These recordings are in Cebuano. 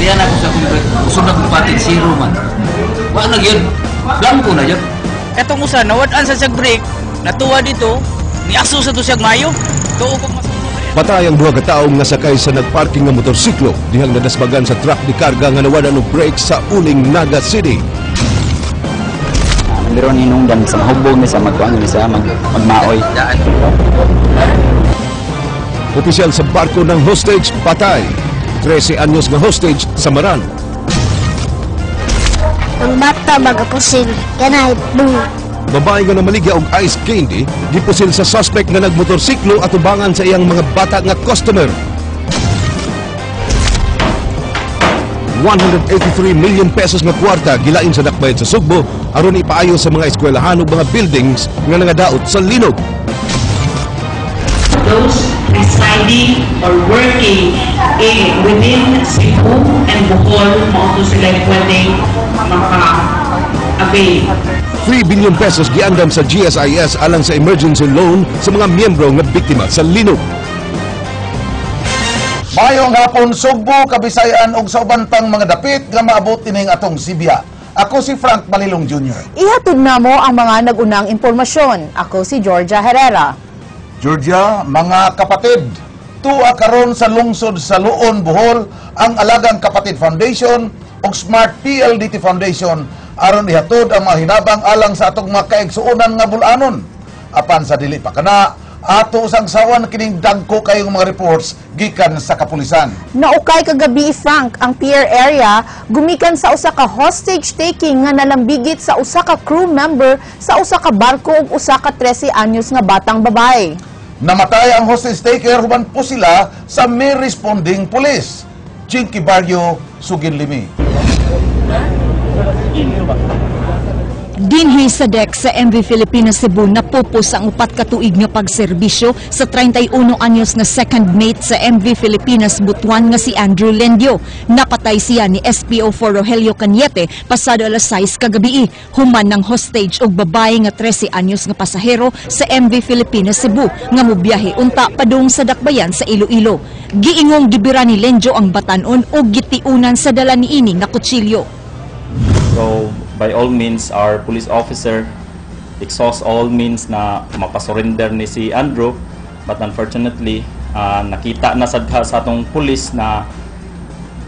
Kaya na ako sa akong brake. Usod na kong patid, zero man. Wa na gyud. Blanco na gyud. Katong usa nawad-an sa siyang brake, natuwa dito, niaso sa to siyang mayo. Tuo kong mas Patay ang duha ka tawo nga sakay sa nagparking nga motorsiklo dihang nadasbagan sa truck de karga nga nawad-an og brake sa Uling, Naga City. Meron hinungdan sa mahubog ni sa magkuan ni sa magmaoy. Opisyal sa barko ng hostage patay. 13 anyos nga hostage sa Maran. Ang bata magapusil, kanay boom. Babae nga namaligya og ice candy gipusil sa suspect nga nagmotorsiklo atubangan sa iyang mga bata nga customer. 183 million pesos nga kwarta gilain sa dakbayan sa Sugbo aron ipaayo sa mga eskwelahan ug mga buildings nga nangadaot sa linog. Those residing or working within Cebu and Bohol, mao to sila pwedeng maka-avail. 3 billion pesos giandam sa GSIS alang sa emergency loan sa mga miyembro nga biktima sa linog. Mayong hapon, Sugbo, Kabisayan ug sa uban pang mga dapit nga maabot ining atong sibya. Ako si Frank Malilong Jr. Ihatod na mo ang mga nagunang impormasyon. Ako si Georgia Herrera. Georgia, mga kapatid, tuwa karon sa lungsod sa Loon, Bohol, ang Alagang Kapatid Foundation ug Smart PLDT Foundation aron ihatod ang mga hinabang alang sa atong mga kaigsuonan nga bulanon. Apan sa dili pa kana, ato usang sawan kining dagko kayong mga reports gikan sa kapulisan. Naukay kagabi, Frank, ang pier area gumikan sa usa ka hostage taking nga nalambigit sa usa ka crew member sa usa ka barko ug usa ka 13 anyos nga batang babae. Namatay ang hostage taker human po sila sa may responding police. Jinky Barrio, Sugin Limi. Dinhi sa deck sa MV Filipinas Cebu napupos ang 4 ka tuig nga pagserbisyo sa 31 anyos nga second mate sa MV Filipinas Butuan nga si Andrew Lendio. Napatay siya ni SPO4 Rogelio Cañete pasado alas 6 kagabi. Human ng hostage og babae nga 13 anyos nga pasahero sa MV Filipinas Cebu nga mobiyahe unta padung sa dakbayan sa Iloilo. Giingong gibira ni Lendio ang batanon og gitiunan sa dala niini nga kutsilyo. So, by all means, our police officer exhaust all means na mapasurrender ni si Andrew. But unfortunately, nakita na sad sa atong police na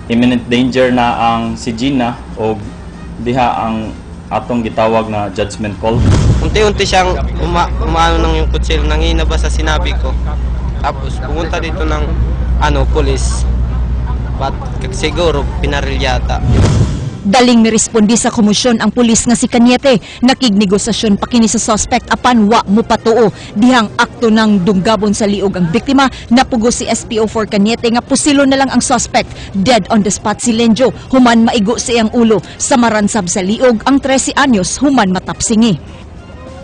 imminent danger na ang si Gina o diha ang atong gitawag na judgment call. Unti-unti siyang umaano ng yung kutsilyo, nangina ba sa sinabi ko. Tapos pumunta dito ng police. But siguro pinaril yata. Daling mirespondi sa komisyon ang pulis nga si Cañete. Nakignegosasyon pa kini sa suspect apan wa mopatuo. Dihang akto ng dunggabon sa liog ang biktima, napugo si SPO4 Cañete nga pusilo na lang ang suspect. Dead on the spot si Lenjo, human maigo sa iyang ulo. Samaransab sa liog ang 13 anyos human matapsingi.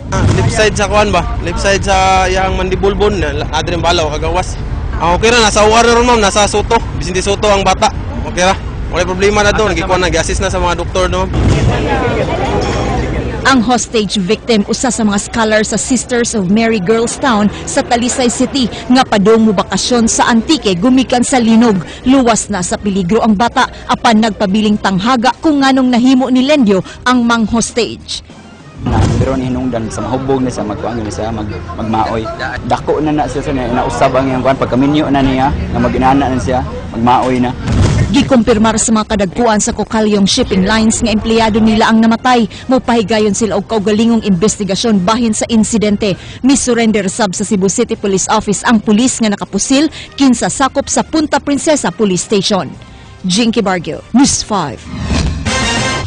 Left side sa kuan ba? Left side sa iyang mandible bone, adring balaw kagawas. Okay ra, nasa OR na ron ma'am, nasa Soto. Vicente Soto ang bata. Okay ra. Wala problema na doon, gikuan na, gi-assist na sa mga doktor no. Ang hostage victim usa sa mga scholar sa Sisters of Mary Girls Town sa Talisay City nga padung mo bakasyon sa Antique gumikan sa linog. Luwas na sa peligro ang bata apan nagpabiling tanghaga kung nganong nahimo ni Lendio ang mang hostage. Meron hinungdan sa mahubog ni sa magkuan ni sa magmaoy. Dako na na siya sa nausab ang iyang kuan pagkaminyo na niya nga maginana na siya, magmaoy na. Gikumpirmar sa mga kadagkuan sa Kokalyong Shipping Lines nga empleyado nila ang namatay. Mopahigayon sila og kaugalingong investigasyon bahin sa insidente. Misurrender sab sa Cebu City Police Office ang pulis nga nakapusil kinsa sakop sa Punta Princesa Police Station. Jinky Barrio, News 5.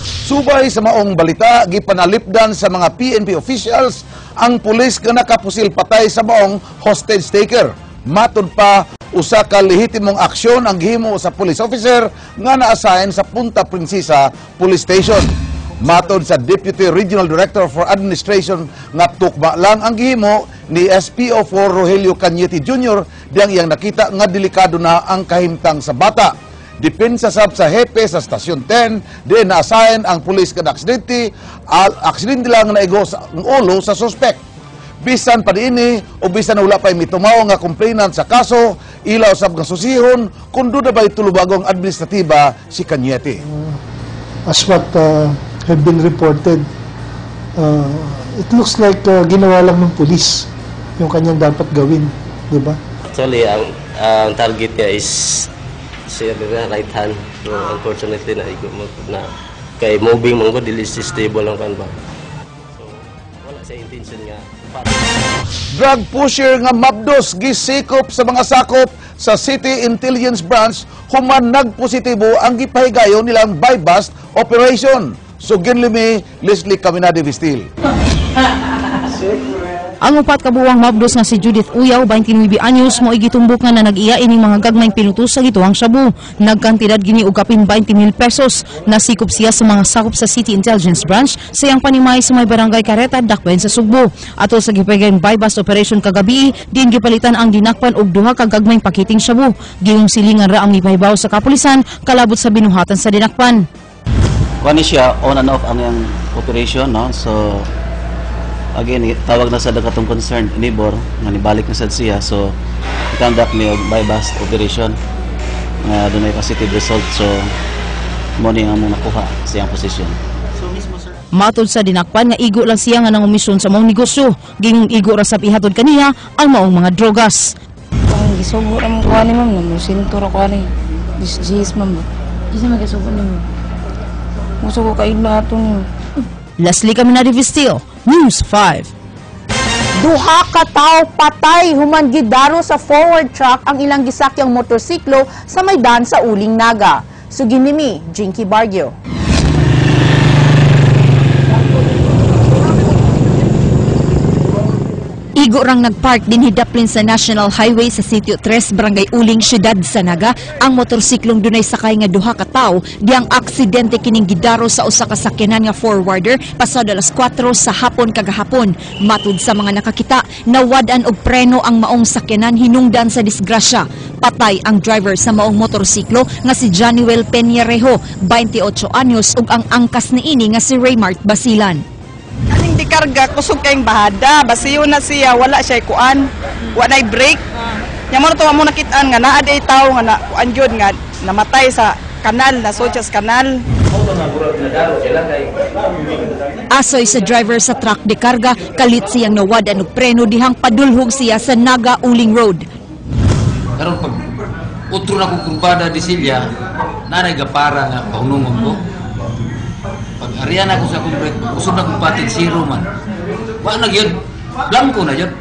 Subay sa maong balita, gipanalipdan sa mga PNP officials ang pulis nga nakapusil patay sa maong hostage taker. Matud pa, usa ka lehitimong aksyon ang gihimo sa police officer nga na-assign sa Punta Princesa Police Station. Matod sa Deputy Regional Director for Administration nga tukma lang ang gihimo ni SPO4 Rogelio Cañete Jr. diyang iyang nakita nga delikado na ang kahimtang sa bata. Depensa sab sa hepe sa Stasyon 10, di na-assign ang pulis kada aksidente, aksidente lang naigo sa ang ulo sa suspect. Bisan pa diini o bisan wala pa'y mitumaw nga complainant sa kaso, ila usab nga susihon kung doon na ba'y tulubagong administratiba si Cañete. As what have been reported, it looks like ginawa lang ng pulis yung kanyang dapat gawin, di ba? Actually, ang target niya is siya right hand. So, unfortunately, na mo na kay moving man ko, dili stable ang kan ba. So, wala sa intention nga. Drug pusher nga mabdos gisikop sa mga sakop sa City Intelligence Branch human nagpositibo ang gipahigayon nilang buy-bust operation. Sugin limi, Leslie Caminade Vistil. Ang upat ka buwang mabdos nga si Judith Uyaw, 29 anyos, mo gitumbok nga na nag-iya ining mga gagmayng pinutos sa gituwang shabu. Nagkantidad gini og kapin 20 mil pesos. Nasikop siya sa mga sakop sa City Intelligence Branch sa iyang panimay sa may barangay Careta, Dakbayan sa Sugbo. Atol sa gipagayong buy-bust operation kagabi, diin gipalitan ang dinakpan og duha ka gagmayng pakiting shabu. Giyong silingan ra ang gipahibaw sa kapulisan kalabot sa binuhatan sa dinakpan. Kuha ni siya on and off ang iyang operation, no? So again, tawag na sa katong concerned neighbor nga nibalik na sad siya, so i-conduct mi og buy-bust operation nga dunay positive result, so mo ni ang among nakuha sa iyang position. Matod sa dinakpan nga igo lang siya nga nangumisyon sa maong negosyo. Gingong igo ra sab ihatod kaniya ang maong mga drogas. Ang gisugo ra mo kuha ni ma'am, na mo sinto ra kuha ni. Dis ma'am. Isa magisugo ni ma'am. Musugo ka ila ato ni. Leslie Caminade Vistil, News 5. Duha ka tawo patay human gidaro sa forward truck ang ilang gisakyang motorsiklo sa maydan sa Uling, Naga. Suginimi, Jinky Bargio. Igo rang nagpark din hidaplin sa National Highway sa Sitio 3, Barangay Uling, Siyudad sa Naga, ang motorsiklong dunay sakay nga duha ka tawo diyang aksidente kining gidaro sa usa ka sakyanan nga forwarder pasado alas 4 sa hapon kagahapon. Matud sa mga nakakita, nawad-an og preno ang maong sakyanan hinungdan sa disgrasya. Patay ang driver sa maong motorsiklo nga si Januel Peñarejo, 28 anyos, ug ang angkas niini nga si Raymart Basilan. Kaning dikarga kusog kayong bahada, basiyo na siya, wala siya kuan, wa nay break. Nya mo to mo nakitaan nga naa day tawo nga na kuan jud nga namatay sa kanal, na sa kanal. Asoy sa driver sa truck de karga, kalit siyang nawad-an og preno dihang padulhog siya sa Naga Uling Road. Karon pag utro na kong kurbada di silya, nanay gapara nga pahunungon ko. Pag ariyan ako sa akong break, usod na kong patig zero man. Wa na gyud, blanco na gyud.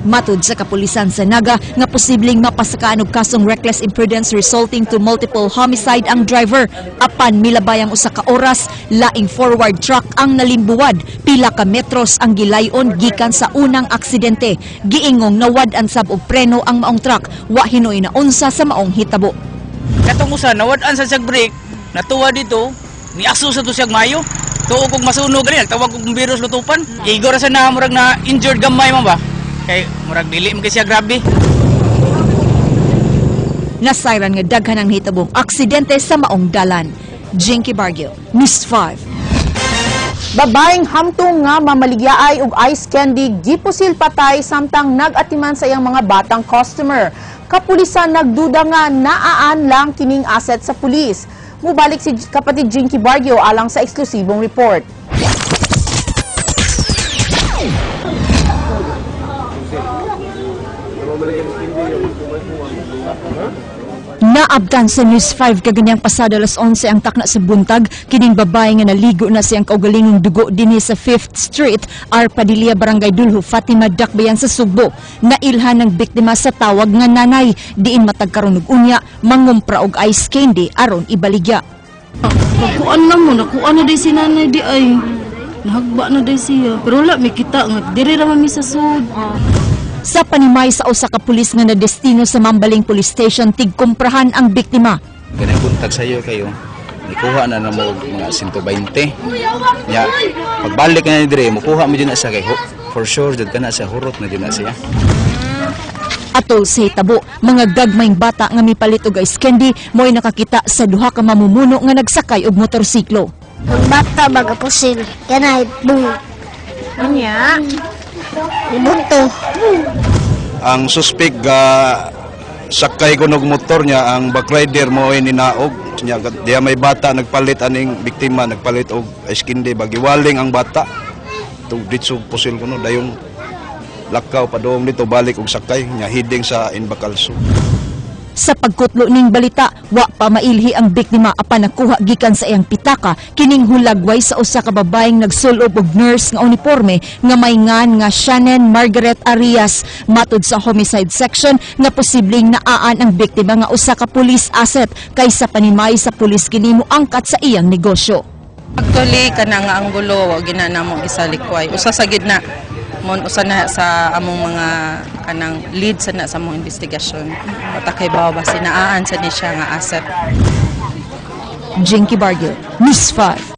Matud sa kapulisan sa Naga nga posibleng mapasakaan og kasong reckless imprudence resulting to multiple homicide ang driver. Apan milabay ang usa ka oras, laing forward truck ang nalimbuwad. Pila ka metros ang gilayon gikan sa unang aksidente. Giingong nawad-an sab og preno ang maong truck, wa hinuoy na unsa sa maong hitabo. Katong usa nawad-an sa siyag break, natuwa dito, niaso sa to siyag mayo. Tuo kog masunog gani, nagtawag kog bomberos lutupan. Igo ra sa na murag na injured gamay man ba. Kay murag dili man kay siya grabe. Nasayran nga daghan ang hitabong aksidente sa maong dalan. Jinky Bargio, News 5. Babaeng hamtong nga mamaligyaay og ice candy gipusil patay samtang nag-atiman sa iyang mga batang customer. Kapulisan nagduda nga naaan lang kining asset sa pulis. Mubalik si kapatid Jinky Bargio alang sa eksklusibong report. Naabtan sa News 5 kaganyang pasado alas 11 ang takna sa buntag, kining babae nga naligo na siyang kaugalingong dugo dinhi sa 5th Street, R. Padilla, Barangay Dulho, Fatima, Dakbayan sa Sugbo. Nailhan ng biktima sa tawag nga nanay, diin matag karon og unya, mangumpra og ice candy aron ibaligya. Nakuan na mo, nakuan na day si nanay di ay. Nahagba na day siya, pero wala may kita nga diri ra man mi sa sud. Sa panimay sa usa ka pulis nga nadestino sa Mambaling Police Station, tigkumprahan ang biktima. Ganang buntag sayo kayo, nikuha na na mo mga 120. Ya, pagbalik na ni dire, mukuha mo dyan na siya kay for sure jud ka na siya, hurot na dyan na siya. Atol sa hitabo, mga gagmayng bata nga mipalit og ice candy mo'y nakakita sa duha ka mamumuno nga nagsakay og motorsiklo. Ang bata magapusil, kanay, boom. Unya. Ibunto. Ang suspect ga sakay ko og motor niya, ang backrider mo ay ninaog niya. Diya may bata nagpalit aning biktima, nagpalit og ice candy, bagiwaling ang bata tug ditso pusil kuno, dayong lakaw padung dito, balik og sakay niya, heading sa Inbacalso. Sa pagkutlo ning balita, wa pa mailhi ang biktima, apan nakuha gikan sa iyang pitaka kining hulagway sa usa ka babaeng nagsulob og nurse nga uniforme nga may ngan nga Shannon Margaret Arias. Matud sa homicide section nga posibleng naaan ang biktima nga usa ka police asset kay sa panimay sa pulis kini moangkat sa iyang negosyo. Actually, kana nga anggulo wa gina namo gisalikway. Usa sa gid na mon, usa na sa among mga kanang lead sa na sa among investigasyon. Wa kay bawa ba sinaan sa ni siya nga asset. Jinky Bargil, News 5.